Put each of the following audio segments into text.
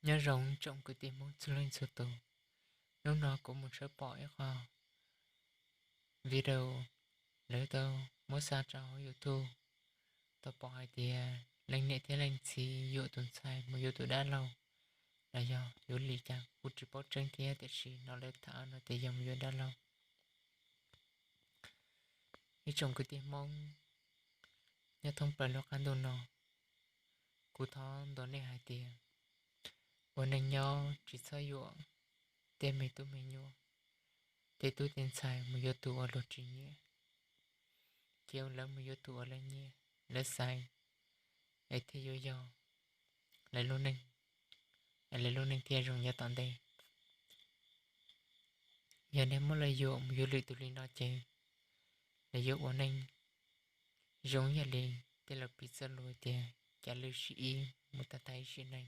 Nyob zoo tsoom kwv tij Hmoob txhua leej txhua tus, hnub no kuv mus tshawb pom ib qho video lawv tau muab xa rau hauv YouTube, tau pom hais tias leej niam thiab leej txiv yuam tus ntxhais mus yuav tus dab laug, los yog yuav li cas kuv tsis paub tseeb thiab, tiam sis no lawv tham no tias yog mus yuav dab laug. Ib tsoom kwv tij Hmoob nyob thoob plaws lub qab ntuj no, kuv thov ntuas nej hais tias ua neej nyob tsis txhob yuam tej me tub me nyuam, tej tub tej ntxhais mus yuav tus uas luag tsis nyiam, ces lawv mus yuav tus uas lawv nyiam lawv xaiv, es thiaj yuav yog lawv lub neej, es lawv lub neej thiaj zoo nyob tom ntej. Yog nej muab lawv yuam mus yuav lwm tus li no ces lawv yuav ua neej zoo yam li tej laus piv txoj lus tias cas lwj sim ib mus tag tag ib sim neej,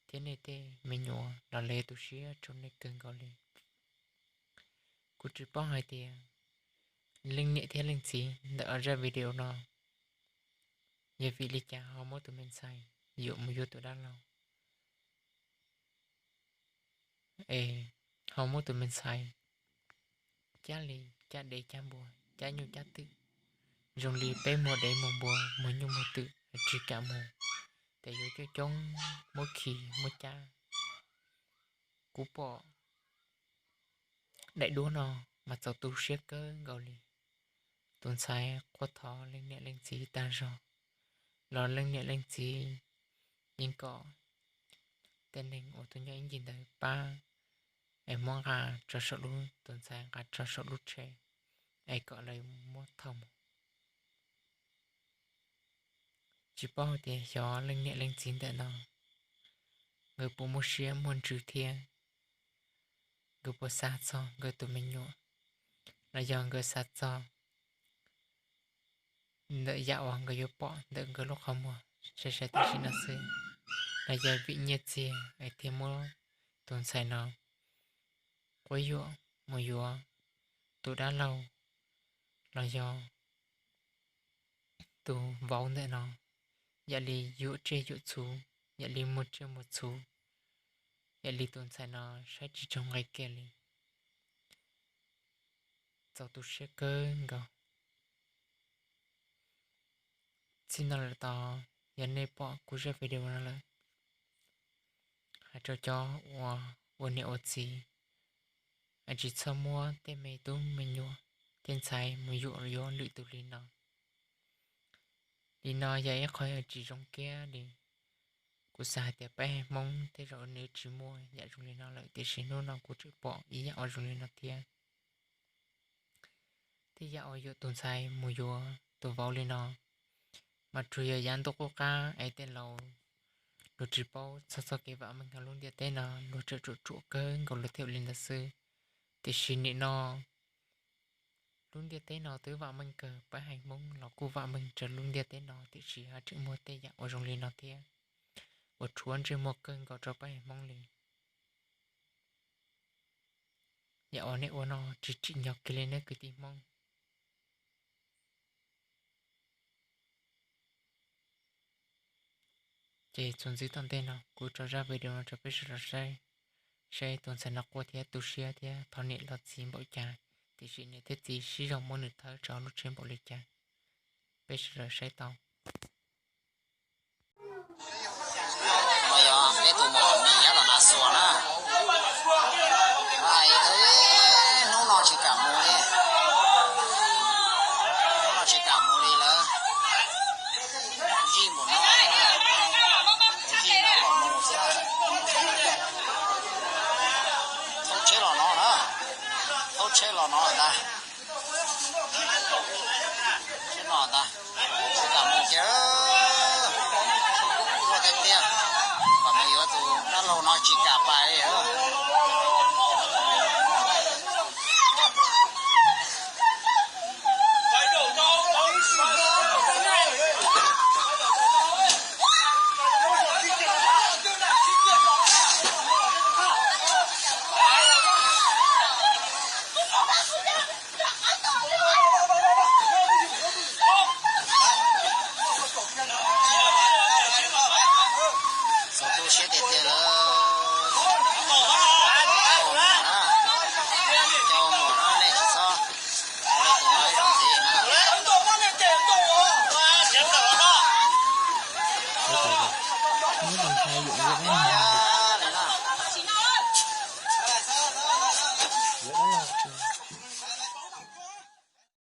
thiab nej tej me nyuam los lawv tu siab rau nej kawg nkaus li. Kuv tsis paub hais tias leej niam thiab leej txiv ntawm ob zaj video no yog vim li cas ho muab tus me ntxhais yuam mus yuav tus dab laug, es ho muab tus me ntxhais cab li cab dev cab npua, cab nyuj cab twm, zoo li peb muag dev muag npua muag nyuj muag twm tsis kam mus, ces yuav coob coob muab khi muab cab. Kuv pom daim duab no mas txaus tu siab kawg nkaus li. Tus ntxhais quaj thov leej niam leej txiv tag zog, los leej niam leej txiv yeej kom tej neeg uas tuaj nyob ib ncig ntawd pab es muab nqa tso saum lub, tus ntxhais nqa tso saum lub tsheb es kom lawv muab thauj mus. Tsis paub hais tias xyov leej niam leej txiv ntawm no nkawd puas muaj siab muaj ntsws thiab, nkawd puas xav txog nkawd tus me nyuam, los yog nkawd xav txog ntawm yam uas nkawd yuav pom ntawm nkawd lub qhov muag sai sai tam sim no xwb, los yog vim nyiaj txiag es thiaj muab tus ntxhais no quab yuam mus yuav tus dab laug, los yog tus vauv ntawm no, yam li yuam tsiaj yuam txhu, yam li muag tsiaj muag txhu, yam li tus ntxhais no saib tsis tsaug nqi kiag li. Txaus tu siab kawg nkaus. Txij no lawm tod, yog nej pom kuv zaj video no lawm, hais rau cov uas ua niam ua txiv, tsis txhob muab tej me tub me nyuam, tej ntxhais mus yuam yuav lwm tus li no. Li no yog ib qho tsis zoo kiag li. Kuv xav hais tias peb haiv Hmoob tej zaum nws tsis muaj yam zoo li no lawm, tiam sis hnub no kuv tseem pom ib yam uas zoo li no thiab. Tej yam uas yuam tus ntxhais mus yuav tus vauv li no, mas tsuas yog yav ntuj qub qab es tej laus luag tsis paub txog txoj kev vam meej hauv lub ntiaj teb no, luag tseem tsuam tsuam kawg nkaus luag thiaj ua li ntawd xwb. Tiam sis nim no lub ntiaj teb no twb vam meej kawg, peb haiv Hmoob los kuj vam meej rau lub ntiaj teb no, tiam sis ho tseem muaj tej yam uas zoo li no thiab, uas tshuav ntsej muag kawg nkaus rau peb haiv Hmoob li. Yam uas nej ua no tsis tsim nyog kiag li nawb kwv tij Hmoob. Ces txuas ntxiv tom ntej no kuv tso zaj video no rau peb sawv daws saib, saib tus ntxhais no quaj thiab tu siab thiab thov niam los txiv npaum cas, tiam sis niam thiab txiv sib zog muab nws thawb tso lub tsheb npaum li cas. Peb sawv daws saib tau. No yog peb tus muam Mim nyob tom Naj Xuas na. Hais hnub no tsis kam mus li, hnub no tsis kam mus li lawm. Zij npaum no, zij no kom mus xwb. Thaub tsheb los no na, thaub tsheb los no ntag. Tsheb no ntag, tsis kam mus ces, ua tiag tiag, kom mus yuav tus dab laug no tsis kam pais li.